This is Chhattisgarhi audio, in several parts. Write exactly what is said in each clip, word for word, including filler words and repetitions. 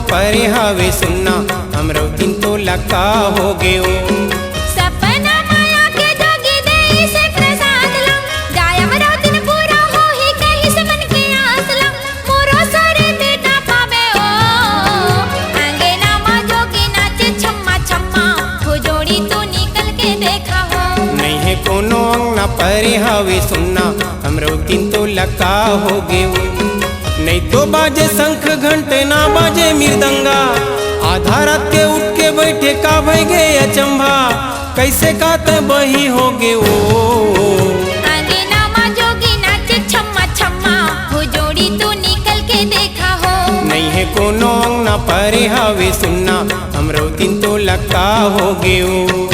परे हवे सुनना, अमरौतिन तोला का होगे ओ। सपना माया के जोगी देइसे प्रसाद ला, जाय अमरौतिन पूरा होही कहिस मन के आस ला। मोरो सरे बेटा पाबे ओ, अंगना मा जोगी नाचे छम्मा छम्मा, हो जोड़ी तू निकल के देखा हो। नइ हे कोनो अंगना परे हवे सुनना, अमरौतिन तोला का होगे ओ। नइ तो बाजे शंख घंट ना बाजे मृदंगा, आधा रात के उठ के बइठे का भइगे अचंभा, कइसे का तैं बही होगे ओ। अंगना मा जोगी नाचे छम्मा छम्मा, हो जोड़ी तू निकल के देखा हो। नइ हे कोनो अंगना परे हवे सुनना, अमरौतिन तोला का होगे ओ।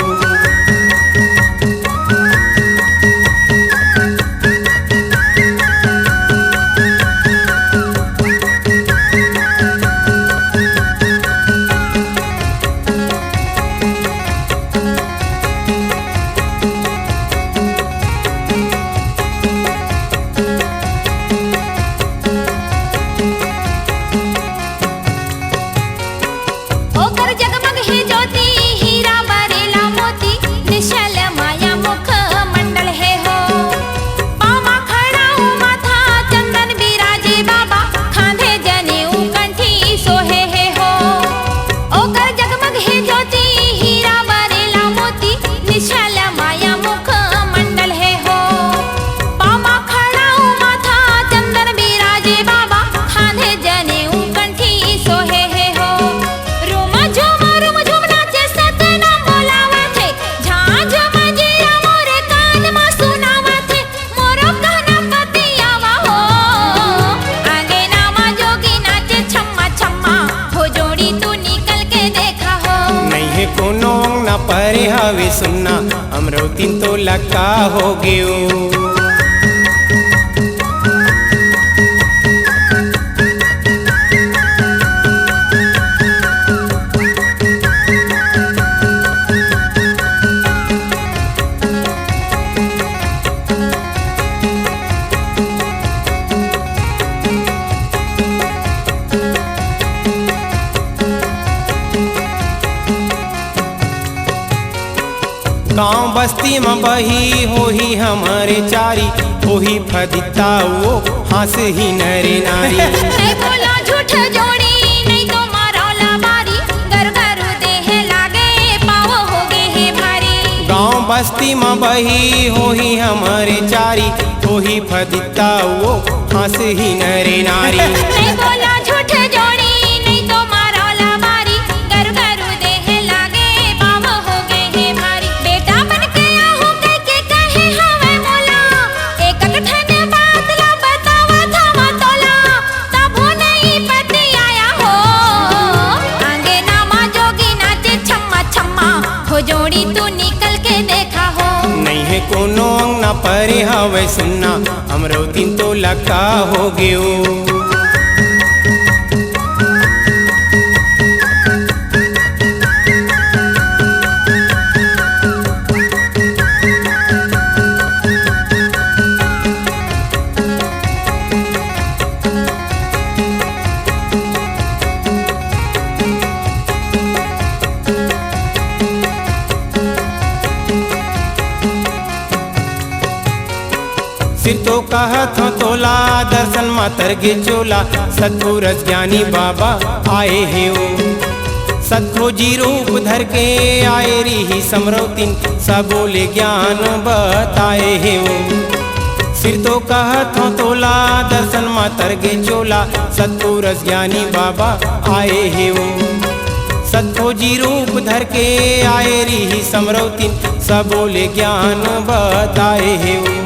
ओकर जगमग हे ज्योति, हीरा बरेला मोती, निश्चल माया मुख मंडल हे हो। पाँव मा खड़ा ओ माथा, चंदन बिराजे बाबा, खांधे जनेऊ कंठी सोहे हे हो। ओकर जगमग हे ज्योति, हीरा बरेला मोती, निश्चल माया मुख मंडल हे हो। पाँव मा खड़ा ओ माथा, चंदन बिराजे बाबा, खांधे जनेऊ कंठी सोहे हे हो। रुम झुम रुम झुम नाचे सतनाम बोलावत हे, झांझ मंजीरा मोर कान मा सुनावत हे, मोरो कहना पतियावा हो। अंगना मा जोगी नाचे छम्मा छम्मा, हो जोड़ी तू निकल के देखा हो। नइ हे कोनो अंगना परे हवे सुनना, अमरौतिन तोला का होगे ओ। गांव बस्ती म बही होही हमरे चारी, होही फदित्ता ओ हाँसही नरे नारी। नइ बोला झूठ जोड़ी, नइ तो मारौला बारी, गरगरू देहे लागे, पाँव होगे हे भारी। गांव बस्ती म बही होही हमरे चारी, होही फदित्ता ओ हाँसही नरे नारी। नइ बोला झूठ जोड़ी, नइ तो मारौला बारी, गरगरू देहे लागे, पाँव होगे हे भारी। बेटा बन के आहूं कहिके कहे हवय मोला, एक एक ठन बात ला बतावत हवं तोला, तभो नइ पतियाया हो। अंगना मा जोगी नाचे छम्मा छम्मा, हो जोड़ी तू निकल के देखा हो। नइ हे कोनो अंगना परे हवय सुनना, अमरौतिन तोला का होगे ओ। सिरतो कहत हंव तोला, दर्शन म तरगे चोला, सतपुर ज्ञानी बाबा आए हे ओ। सतखोजी रूप धर के आए रिहिस अमरौतिन, सबो ले ज्ञान बताए हे ओ। सिरतो कहत हंव तोला, दर्शन म तरगे चोला, सतपुर ज्ञानी बाबा आए हे ओ। सतखोजी रूप धर के आए रिहिस अमरौतिन, सबो ले ज्ञान बताए हे ओ।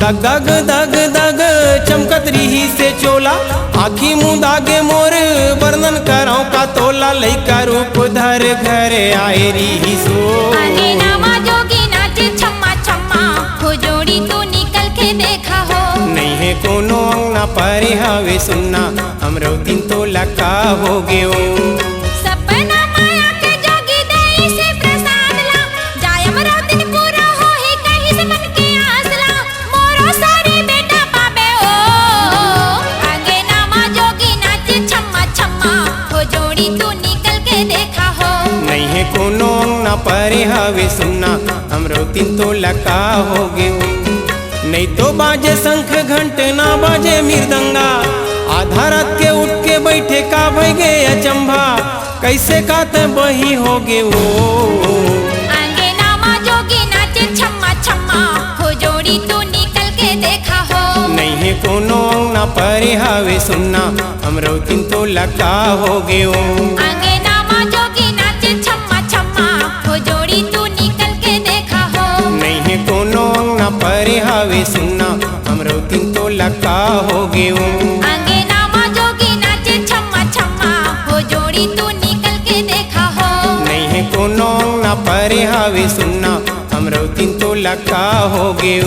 दग दग दग दग चमकत रिहिसे चोला, आँखी मुंदा गे मोर, बरनन करंव का तोला, लइका रूप धर घर आए रिहिस ओ। अंगना मा जोगी नाचे छम्मा छम्मा, हो जोड़ी तू निकल के देखा हो। नइ हे कोनो अंगना परे हवे सुनना, अमरौतिन तोला का होगे ओ। सपना माया के जोगी देइसे प्रसाद ला, जाय अमरौतिन पूरा होही कहिस मन के आस ला। मोरो सरे बेटा पाबे ओ, अंगना मा जोगी नाचे छम्मा छम्मा, हो हवे सुनना, अमरौतिन तोला का हो गेव। नहीं तो बाजे शंख घंट, ना बाजे मृदंगा, आधा रात के उठ के बैठे का भई गे अचंभा, कैसे का तैं बही हो गेव। अंगना मा जोगी नाचे छम्मा छम्मा, हो जोड़ी तू निकल के देखा हो। नहीं हे कोनो अंगना परे हवे सुनना, अमरौतिन तोला का हो गेव। अंगना मा जोगी नाचे छम्मा छम्मा, हो जोड़ी तू निकल के देखा हो। नहीं हे कोनो अंगना परे हवे सुनना, अमरौतिन तोला का हो गेव। अंगना मा जोगी नाचे छम्मा छम्मा, हो जोड़ी तू निकल के देखा हो। नहीं हे कोनो अंगना परे हवे सुनना, अमरौतिन तोला का हो गेव।